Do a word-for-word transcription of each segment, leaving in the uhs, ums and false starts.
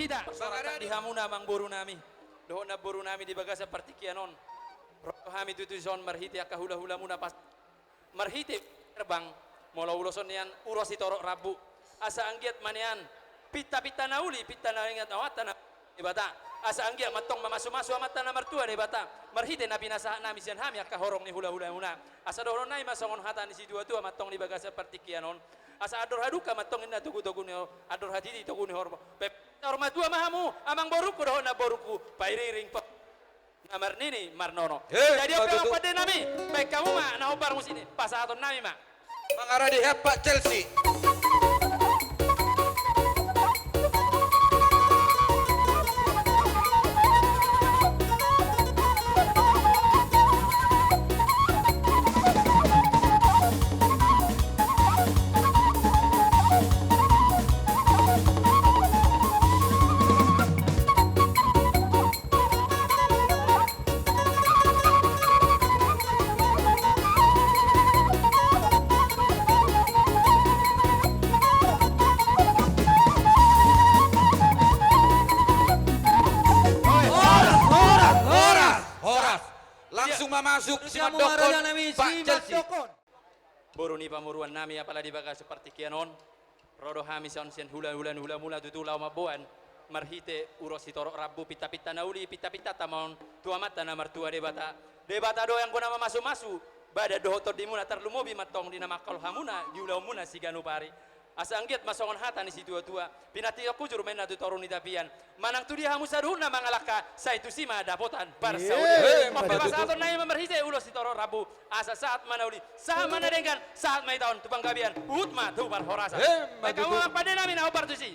Hita, songon i di hamuna amangboru nami dohot namboru nami di bagasan partingkian on. Ro hami tutu dison marhite angka hulahulamuna pas marhite erbang, molo uloson nian ulos sitorop rambu. Asa anggiat ma nian pintapinta na uli, pinta na ingot Amanta na Debata. Asa anggiat ma antong mamasumasu Amanta na martua Debata marhite na pinasahat nami sian hami angka horong ni hulahulamuna. Asa dohonon nami ma songon hata ni situatua ma antong di bagasan partingkian on. Asa andor halumpang ma antong ninna togutogu ni ho-, andor hatiti togu ni horbo. Pe-, hormatua ma hamu amangborungku dohot namborungku, pairiring pe- na marnini marnono. Jadi on pe, amang pande nami, baen hamu ma na hombar musik i, pasahaton nami ma. Mangaradi hep Pak Chelsea. Horas, horas, horas, horas. Langsung ma masuk si Mandokon, Pak Chelsea. Boru ni pamoruan nami, apala di bagasan partingkian on ro do hami songon sian hulahulamuna tutu laho mamboan marhite ulos sitorop rambu, pintapinta na uli, pintapintanta ma on tu Amanta na martua Debata. Debata do anggo na mamasumasu badan dohot tondimuna, tarlumobi ma antong di na mangkaol hamuna di ulaonmuna siganup ari. Asa anggiat ma songon hata ni situatua, pinantikhon hujur ma inna tu toru ni tapian. Manang tu dia hamu saluhutna mangalangka, sai tusi ma dapotan parsaulian. Emma tutu. On pe pasahaton nami ma marhite ulos sitorop rambu. Asa sahat ma na uli, sahat ma na denggan, sahat ma hita on tu panggabean, huhut ma tu parhorasan. Emma tutu. Baen hamu ma amang pande nami na hombar tusi.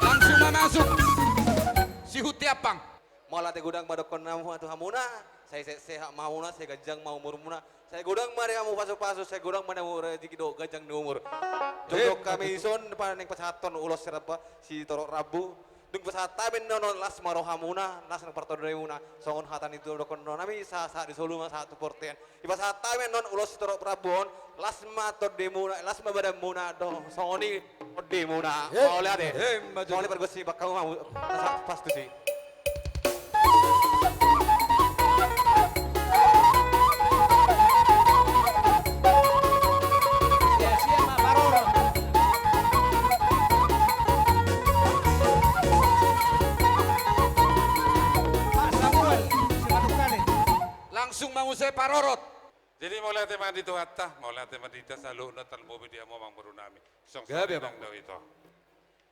Langsung ma masuk si Huti Ampang. Mauliate godang ma dohonon nami tu hamuna, sai sehat-sehat ma hamuna, sai ganjang ma umurmuna, sai godang ma di hamu pasupasu, sai godang ma di hamu rejeki dohot ganjang ni umur. Emma tutu. Jongjon hami dison paning pasahathon ulos sitorop rambu. Dung pasahat hami annon on, las ma rohamuna, las ma partondimuna. Songon hata ni tulang dohonon nami, sahat-sahat ni solu ma sahat tu bontean. Dipasahat hami annon ulos sitorop rambu on, las ma tondimuna, las ma badanmuna, dohot songon i tondimuna. Emma tutu. Mauliate. Emma tutu. Mauliate pargonsi, baen hamu ma, asa pas tusi. Sia-sia ma parorot. Pak Samuel, Simanungkalit. Langsung ma muse parorot. Jadi mauliate ma di Tuhanta, mauliate ma di hita saluhutna, tarlumobi di hamu amangboru nami. Songon i ma, amang, do ito.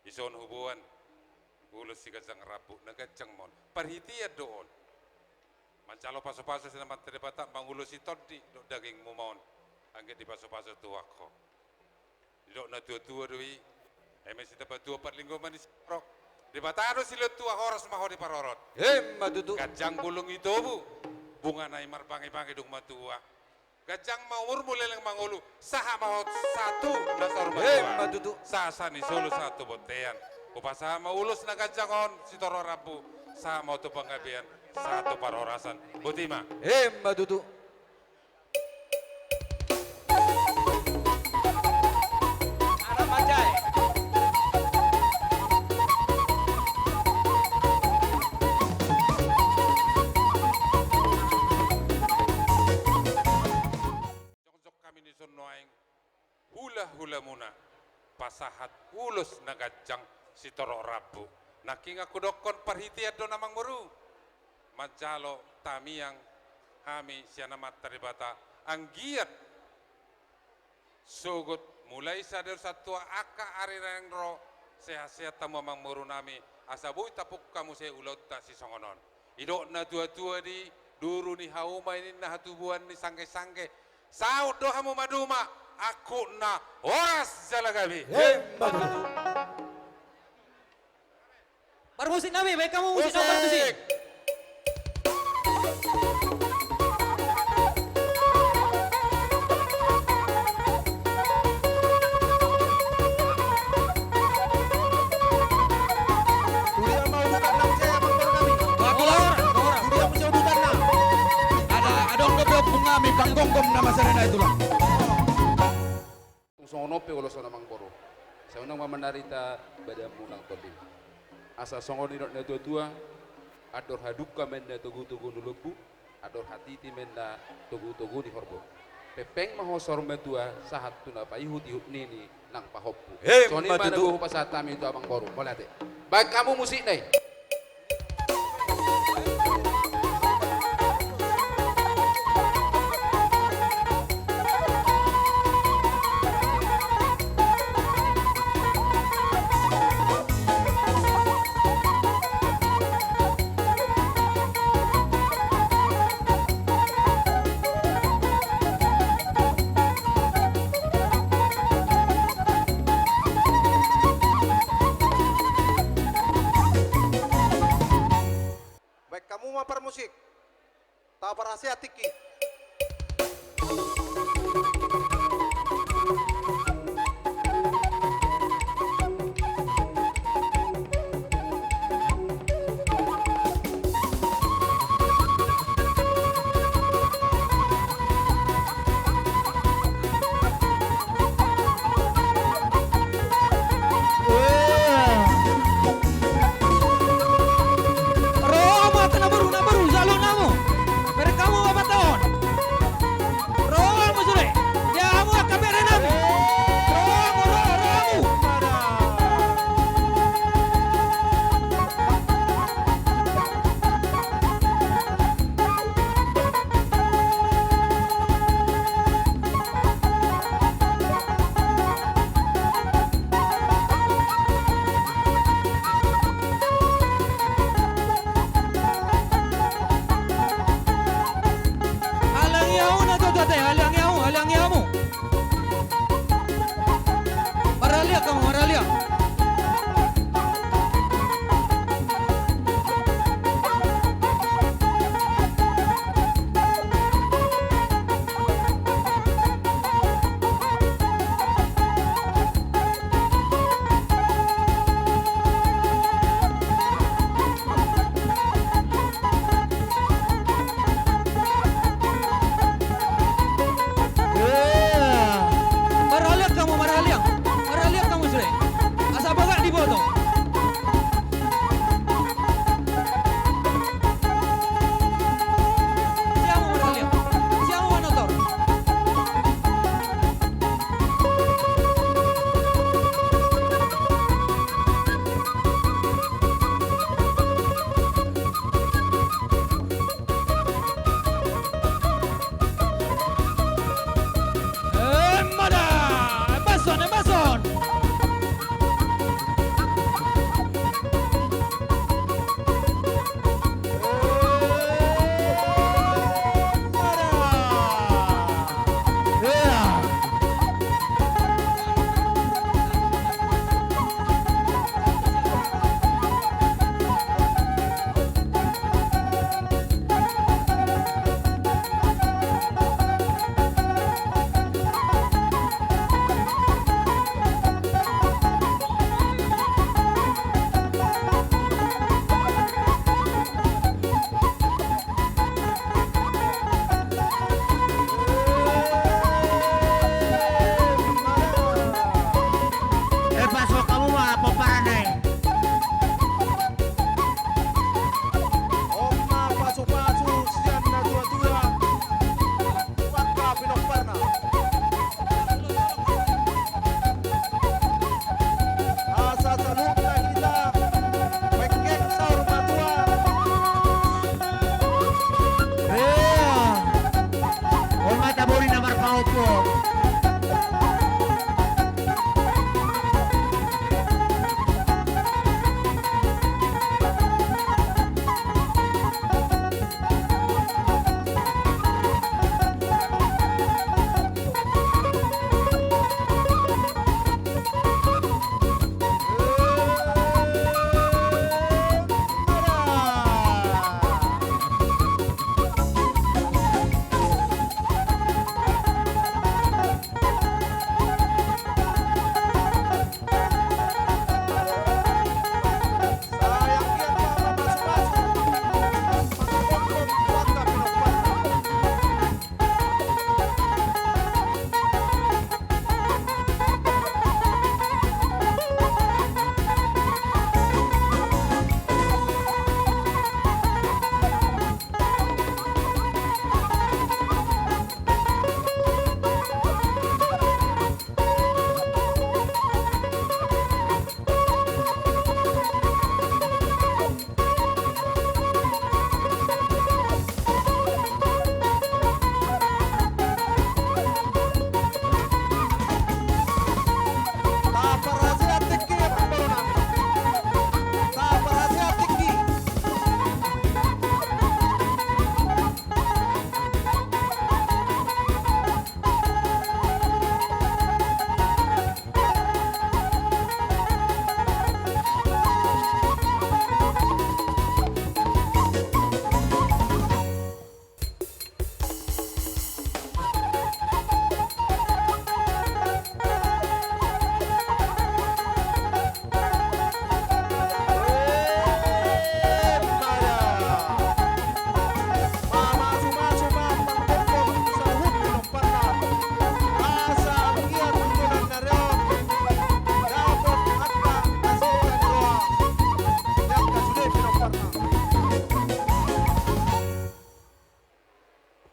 Dison huboan ulos siganjang rambu, na ganjang ma on. Parhitean do on. Manjalo pasupasu sian Amanta Debata, mangulosi tondi dohot dagingmu ma on. Anggiat dipasupasu Tuhan ho. Didok natuatua do i, eme sitamba tuo parlinggoman ni siborok. Debata do silehon tua, horas ma ho diparorot. Emma tutu. Ganjang bulung i tobu, bunga na i marbangebange dung matua. Ganjang ma umurmu, leleng ma ngolu, sahat ma ho sahat tu na saur matua. Emma tutu. Sahat-sahat ni solu sahat tu bontean. Hupasahat ma ulos na ganjang on sitorop rambu, sahat ma ho tu panggabean, sahat tu parhorasan. Boti ma. Emma tutu. Anak manjae. Jongjong hami dison nuaeng hulahulamuna pasahat ulos na ganjang sitorop rambu. Nangkin hudok parhitean do, amangboru. Manjalo tamiang hami sian Amanta Debata anggiat sogot mulai sada satua angka ari naeng ro, sehat-sehat hamu amangboru nami, asa boi tapungka muse ulaonta sisongon on. Didok natuatua do i, duru ni hauma i ninna hatubuan ni sanggesangge. Saut do hamu maduma, angkupna horas jala gabe. Emma tutu. Parmusik nami, baen hamu musik na parmusik. Musik. Uli ama ubukan nang saya, amangboru nami. Bagus. Tonggom nama serena itulah. Tung songon on pe olo songon amang boru. Sai unang ma manarita badanmu nang tonding. Asa songon nidok na tua-tua, andor hadungka ma inna togu-togu ni lombu, andor hatiti ma inna togu-togu ni horbo. Pengpeng ma ho saur matua, sahat tu na paihut-ihut nini nang pahompu. Emma tutu. Songon i ma na boi hupasahat hami tu amang boru. Mauliate. Baen hamu musikna i. Baen hamu ma parmusik. Taparhasea tingki. Ro hamu angka na boru, na boru, jalo hamu. Bereng hamu bapak taon. Ro hamu sude. Dia hamu angka bere nami.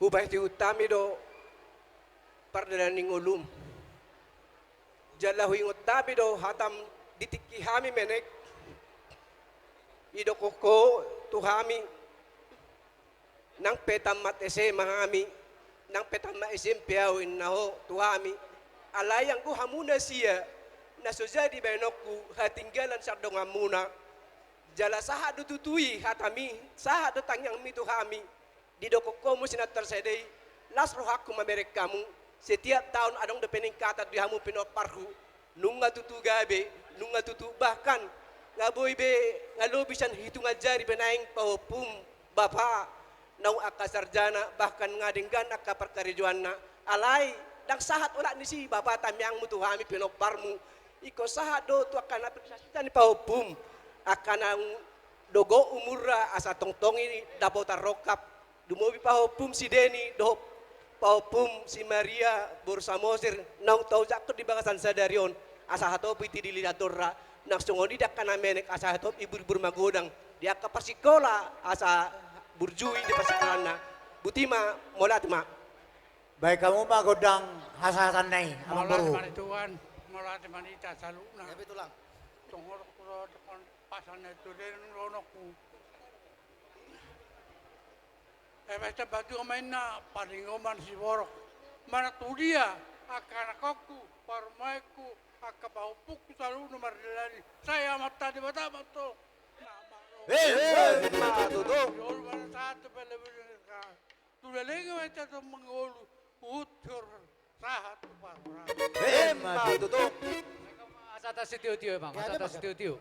Hupaihut hami do pardalanan ni ngolum. Jala huingot hami do hatam di tingki hami menek. Didok ho tu hami, nang pe tamat S M A hami, nang pe tamat S M P au inna ho tu hami. Alai anggo hamuna sia, na so jadi baenonku hatinggalan sian donganmuna. Jala sahat do tutu i hatami, sahat do tangiangmi tu hami. Didok ho muse na tarsada i, las rohangku mamereng hamu, setiap taon adong do peningkatan di hamu pinomparhu, nunga tutu gabe, nunga tutu bahkan, nga boi be, nga lobi sian hitungan jari be naeng pahompum, bapa, naung angka sarjana, bahkan nga denggan angka parkarejoanna, alai, ndang sahat olat ni si bapa tangiangmu tu hami pinomparmu, ingkon sahat do tu angka na pirsasita ni pahompum, angka naung dogo umurna asa tongtong i dapotan rongkap, lumobi pahompum si Deni, dohot pahompum si Maria, boru Samosir, naung taojakhon di bagasan sadari on, asa hatop i tidili datorna, nang songon i di angka na menek asa hatop i burjubur magodang, di angka parsikola asa burju i di parsikolaanna, botima, mauliate ma. Baen hamu ma gondang hasahatanna i, amang boru. Mauliate ma di Tuhan, mauliate ma di hita saluhutna. Ia betul, Tulang. Tongorongku do, tongorongku. Pasal na itu dia nang ronokku. Eh, pesta batu mainna, palingoman si borok. Mana tu dia, angka anakku, parumaenku, angka pahompungku, saluhutna mardalani. Sai Amanta Debata ma antong. Emma tutu. Jol mana satu pele beli ka. Tulang lagi macam tu mangolu. Utur. Sahat tu parhorasan. Emma tutu. Asa tasitio-tio, Bang. Asa tasitio-tio.